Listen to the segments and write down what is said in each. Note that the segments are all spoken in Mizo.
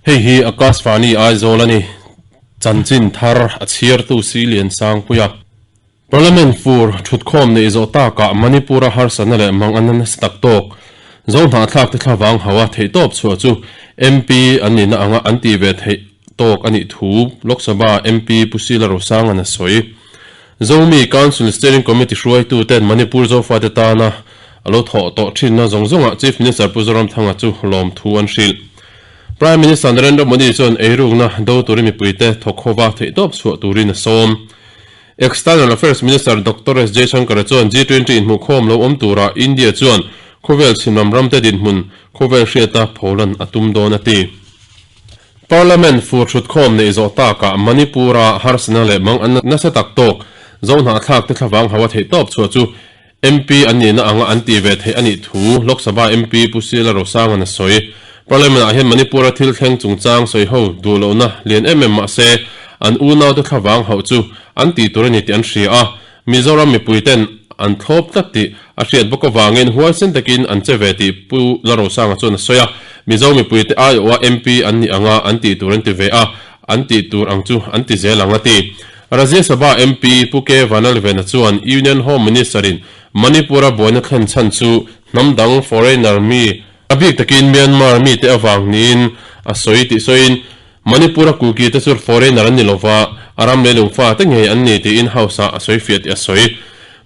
Hei hi Akashvani Aizawl a ni. Chanchin thar a chhiartu Silian Sangpuia. Parliament fur thutkhawm neih zawh takah Manipur-a harsatna leh manganna nasa tak tawk zo hnahthlak te thlavang hauha theihtawp chhuah chu MP an nihna anga an tih ve theih tawk a nih thu Lok Sabha MP Pu Sila Rosanga'n a sawi. Zomi Council Steering Committee hruaituten Manipur Zofate tana a lo thawh tawh thinna zawng zawngah Chief Minister Pu Zoramthanga chu lawmthu an hrilh. Prime Minister Narendra Modi chuan eirukna do turin mipuite thawk hova theihtawp chhuah turin a sawm. External Affairs Minister Doctor S Jaishankar chuan G20 inhmuhkhawm lo awm turah India chuan khawvel chhimlam ramte dinhmun khawvel hriata pholan a tum dawn a ti. Parliament fur thutkhawm neih zawh takah Manipur-a harsatna leh mang an nasa tak tawk Zohnahthlak te thlavang hau a theih tawp chhuah chu MP an nihna anga an tih ve theih a nih thu Lok Sabha MP Pu Sila Rosanga'n a sawi. Parliament-ah hian Manipur-a thil thleng chungchang sawi ho duh lohna lian em em mah se an unaute thlavang hauh chu an tih tur a ni tih an hria a, Mizoram mipuiten an thlawp tlat tih a hriat bawk avangin huaisen takin an che ve tih Pu Lalrosanga chuan a sawi a. Mizo mipuite aiawha MP an nih anga an tih tur an ti ve a, an tih tur ang chu an ti zel ang a ti. Rajya Sabha MP Pu K Vanlalvena chuan Union Home Minister-in Manipur-a buaina thlen chhan chu hnam dang foreigner mi, a bik takin Myanmar mite avang niin a sawi tih sawiin, Manipur-a Kuki te chu foreigner an ni lova, a ram leh lungfa te ngei an ni tiin House-ah a sawi fiah tih a sawi.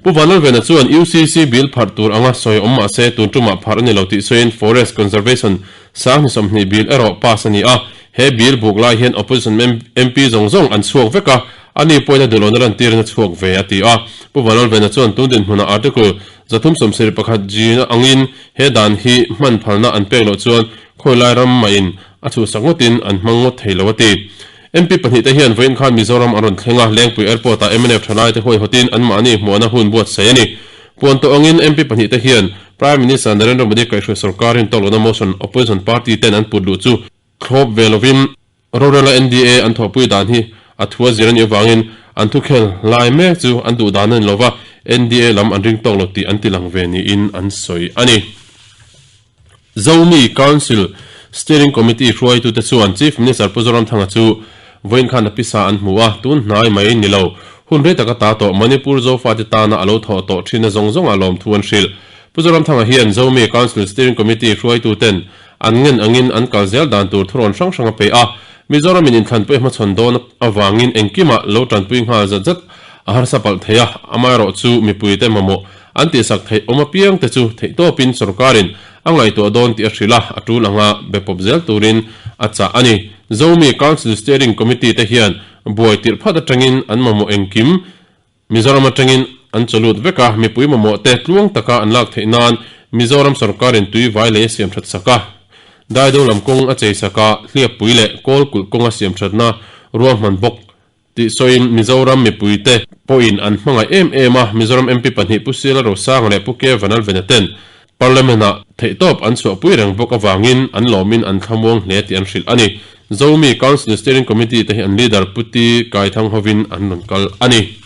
Pu Vanlalvena chuan UCC bill pharh tur anga sawi awm mah se tun tumah pharh a ni lo tih sawiin Forest Conservation Sanghni 20 bill erawh pass a ni a, he bill buk lai hian opposition MP zawng zawng an chhuak vek a, ani pawhin a duhlawhna lantirin a chhuak ve, a ti a. Pu Vanlalvena chuan tun dinhmunah Article 371 G angin he dan hi hman phalna an pek loh chuan khawilai ram mahin a chhuhsak ngawtin an hmang ngawt thei lo, a ti. MP pahnihte hian vawiin khan Mizoram an rawn thleng a, Lengpui Airport-ah mnf thalaite huaihawtin anmahni hmuahna hun buatsaih a ni. Puan tawh angin MP pahnihte hian Prime Minister Narendra Modi kaihhruai sorkarin tawk lohna motion opposition party ten an put luh chu thlawp ve lovin rorela NDA an thawhpui dan hi a thu a zir a nih avangin an thukhel lai mek chu an duh dan a ni lova, NDA lam an ring tawk lo tih an ti lang ve niin an sawi a ni. Zomi Council Steering Committee hruaitute chuan Chief Minister Pu Zoramthanga chu vawiin khan a pisa an hmu a, tun hnai mai ni lo. Hun rei taka ta tawh Manipur Zofate tana a lo thawh tawh thinna zawng zawngah lawmthu an hrilh. Pu Zoramthanga hian Zomi Council Steering Committee hruaituten an ngen angin an kal zel dan tur thurawn hrang hrang a pe a, Mizoramin inthlanpui a hmachhawn dawn avangin engkimah lo tanpui nghal zat zat a harsa palh thei a, amaherawhchu mipuite mamawh An tihsak theih awm apiang te chu theihtawpin sorkarin a ngaihtuah dawn tih a hrilh a, a tul anga be pawp zel turin a chah a ni. Zomi Council Steering Committee te hian buai tirh phat atangin an mamawh engkim Mizoram atangin an chawlut vek a, mipui mamawh te tluang taka an lak theih nan Mizoram sorkarin tui vai lei a siam that sak a, Daido lam kawng a chei sak a, Hliappui leh Kawlkulh kawng a siam thatna ruahman bawk Tih sawiin Mizoram mipuite pawhin an hmangaih em em a, Mizoram MP pahnih Pu Sila Rosanga leh Pu K Vanalvena ten Parliament-ah theihtawp an chhuahpui reng bawk avangin an lawmin an thlamuang hle tih an hrilh a ni. Zomi Council Steering Committee te hi an leader Pu T Kaithang hovin an rawn kal a ni.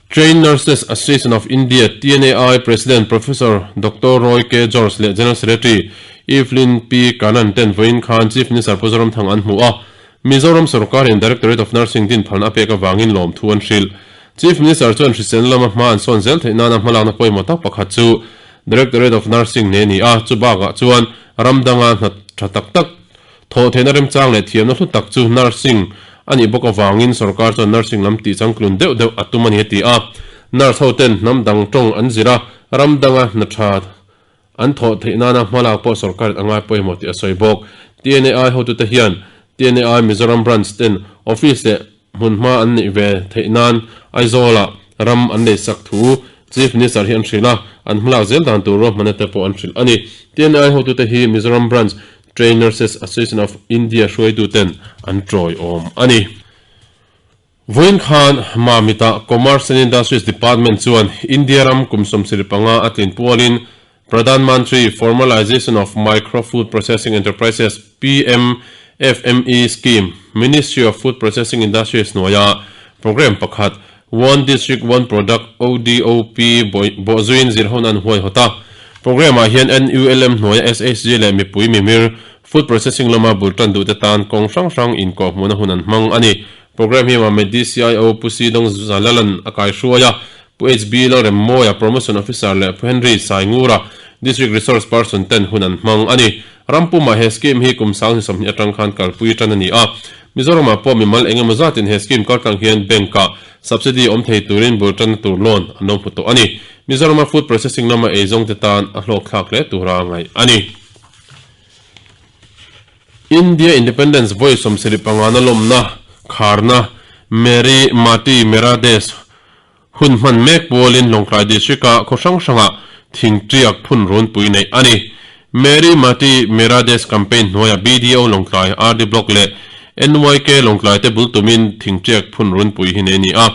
Trained Nurses Association of India, TNAI, President Professor Doctor Roy K George leh General Secretary Evelyn P Kanan ten vawiin khan Chief Minister Pu Zoramthang an hmu a, Mizoram sorkarin Directorate of Nursing din phalna a pek avangin lawmthu an hrilh. Chief Minister chuan hriselna lama hma an sawn zel theih nana hmalakna pawimawh tak pakhat chu Directorate of Nursing ne a ni a, chubakah chuan ram danga hna tha tak tak thawh theihna remchang leh thiamna hlu tak chu nursing a nih bawk avangin sorkar chuan nursing lam tih changtlun deuh deuh a tum a ni a ti a. Nurse hoten hnam dang tawng an zir a, ram danga hna tha An thawh theih nana hmalak pawh sorkarin a ngai pawimawh tih a sawi bawk. TNAI hotute hian TNAI Mizoram Branch ten office leh hmunhma an neih ve theih nan Aizawlah ram an lei sak thu Chief Minister hi an hrilh a, an hmalak zel dan tur ruahmanna te pawh an hrilh a ni. TNAI hotute hi Mizoram Branch Trained Nurses Association of India hruaituten an tawiawm a ni. Vawiin khan Mamit-ah Commerce and Industries Department chuan India ram kum 75 a tlin pualin Pradhan Mantri Formalization of Micro Food Processing Enterprises, PMFME, Scheme, Ministry of Food Processing Industries hnuaia programme pakhat One District One Product, ODOP, bawhzuiin zirhona an huaihawt a. Programme-ah hian NULM hnuaia SHG leh mipui mimir, Food processing lama bul tan duhte tan kawng hrang hrang inkawhhmuhna hun an hmang a ni. Programme hi Mamit DCIO Pu Sidawng Zalalan a kaihruai a, Pu HB Lalremmawia, Promotion Officer leh Pu Henry Saingura, District Resource Person ten hun an hmang a ni. Ram pumah he scheme hi kum sang 20 atang khan kalpui tan a ni a. Mizoramah pawh mimal eng emaw zatin he scheme kaltlang hian bank-ah subsidy awm thei turin bul tanna tur loan an lo hmu tawh a ni. Mizorama food processing lama eizawngte tan a hlawkthlak hle tura ngaih a ni. India Independence vawi 75 na lawmna kharna Meri Mati Mera Desh hun hman mek pawlin Lawngtlai District-a khaw hrang hrangah thingtiak phun runpui neih a ni. Meri Mati Mera Desh campaign hnuaia BDO Lawngtlai, RD Block leh NYK Lawngtlai te bul tumin thingtiak phun runpui hi nei a ni a.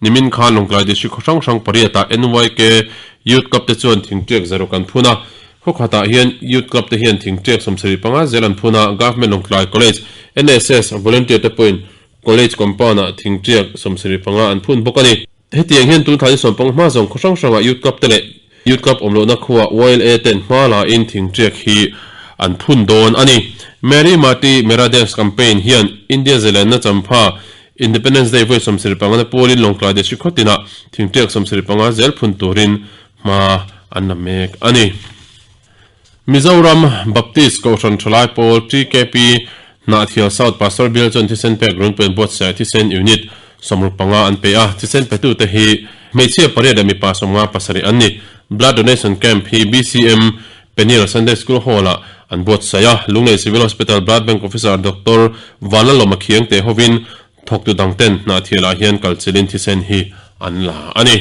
Nimin khan Lawngtlai District khaw hrang hrang pariatah NYK Youth Club te chuan thingtiak zaruk an phun a. Khaw khatah hian Youth Club te hian thingtiak 75 zel an phun a, Government Lawngtlai College, NSS, volunteer te pawhin College compound-ah thingtiak 75 an phun bawk a ni. Hetiang hian tun thlai sawmpang hma zawng khaw hrang hrangah Youth Club te leh Youth Club awm lohna khuaa YLA ten hma lain thingtiak hi an phun dawn a ni. Meri Mati Mera Desh campaign hian India zalenna champha Independence Day vawi 75 na pualin Lawngtlai District khaw tinah thingtiak 75 zel phun turin hma an la mek a ni. Mizoram Baptist Kohhran Thalai Pawl, TKP, Hnahthial South Pastor Bial chuan thisen pek runpui an buatsaih thisen unit 65 an pe a, thisen petute hi hmeichhia pariat leh mipa 57 an ni. Blood Donation Camp hi BCM Peniel Sunday School Hall-ah an buatsaih a, Lunglei Civil Hospital Blood Bank Officer Doctor Vanlalawma Khiangte hovin thawktu dangten Hnahthialah hian kalchilhin thisen hi an la a ni.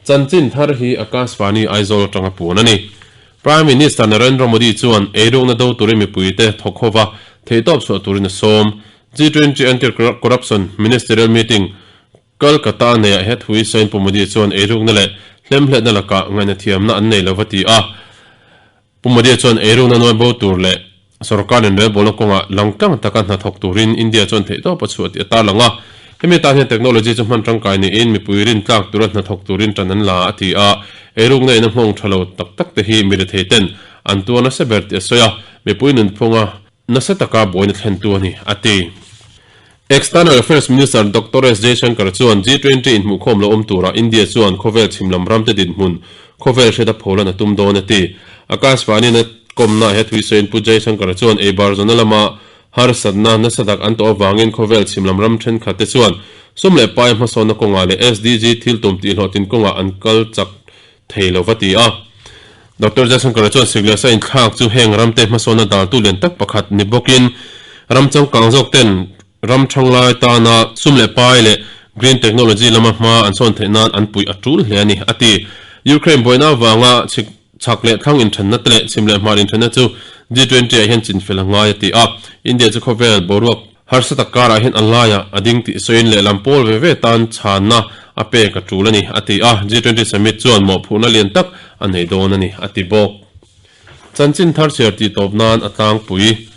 Chanchin thar hi Akashvani Aizawl atanga puan a ni. Prime Minister Narendra Modi chuan eirukna do turin mipuite thawk hova theihtawp chhuah turin a sawm. G20 Anti-Corruption Ministerial Meeting Kolkata neiah he thu hi sawiin Pu Modi chuan eirukna leh hlemhletna lakah ngaihna thiamna an nei lo va ti a. Pu Modi chuan eirukna nuai bo tur leh sorkar inrelbawlna kawngah langtlang taka hna thawk turin India chuan theihtawp a chhuah tih a tarlang a. Hemi atan hian technology chu hman tangkai niin mipui rintlak tura hna thawk turin tan an la a ti a. Eirukna in a nghawng tha lo tak tak te hi mi rethei ten an tuar nasa ber tih a sawi a, mipui nunphunga nasa taka buaina thlentu a ni, a ti. External Affairs Minister Doctor S Jaishankar chuan G20 inhmuhkhawm lo awm turah India chuan khawvel chhim lam ramte dinhmun khawvel hriat a pholan a tum dawn a ti. Akashvani-in a kawmnaah he thuisawiin Pu Jaishankar chuan eibar zawna lama harsatna nasa tak an tawh avangin khawvel chhim lam ram thenkhat te chuan sum leh pai hmasawnna kawngah leh SDG thil tum tihhlawhtlin kawngah an kal chak thei lo va ti a. Doctor Jaishankar chuan Siglesa inthlak chu heng ramte hmasawnna daltu lian tak pakhat ni bawkin ram changkang zawk ten ram thanglai tana sum leh pai leh green technology lama hma an sawn theih nan an puih a tul hle a ni, a ti. Ukraine buaina avanga chhak leh thlang inthenna te leh chhim leh hmar inthenna chu G20 ah hian chinfel a ngai a ti a. India chu khawvel boruak Harsa tak karah hian a laiah a ding tih sawiin lehlam pawl ve ve tan chhanna a pek a tul a ni, a ti a. G20 Summit chuan mawhphurhna lian tak a nei dawn a ni, a ti bawk. Chanchin thar chhiar tih tawp nan a tlangpui.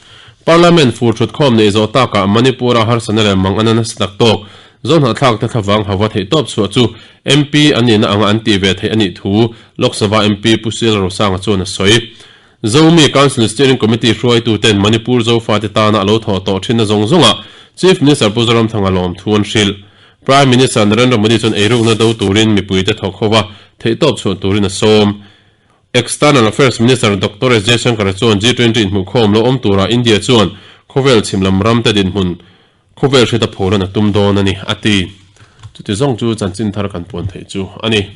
Parliament fur thutkhawm neih zawh takah Manipur-a harsatna leh mang ana nasa tak tawk Zohnahthlak te thlavang hauva theihtawp chhuah chu MP an nihna anga an tih ve theih a nih thu Lok Sabha MP Pu Sila Rosanga chuan a sawi. Zomi Council Steering Committee hruaituten Manipur Zofate tana a lo thawh tawh thinna zawng zawngah Chief Minister Pu Zoramthanga lawmthu an hrilh. Prime Minister Narendra Modi chuan eirukna do turin mipuite thawk ho va, theihtawp chhuah turin a sawm. External Affairs Minister Doctor S Jaishankar chuan G20 inhmuhkhawm lo awm turah India chuan khawvel chhim lam ramte dinhmun khawvel hriat a pholan a tum dawn a ni, a ti. Chuti zawng chu chanchin thar kan puan theih chu a ni.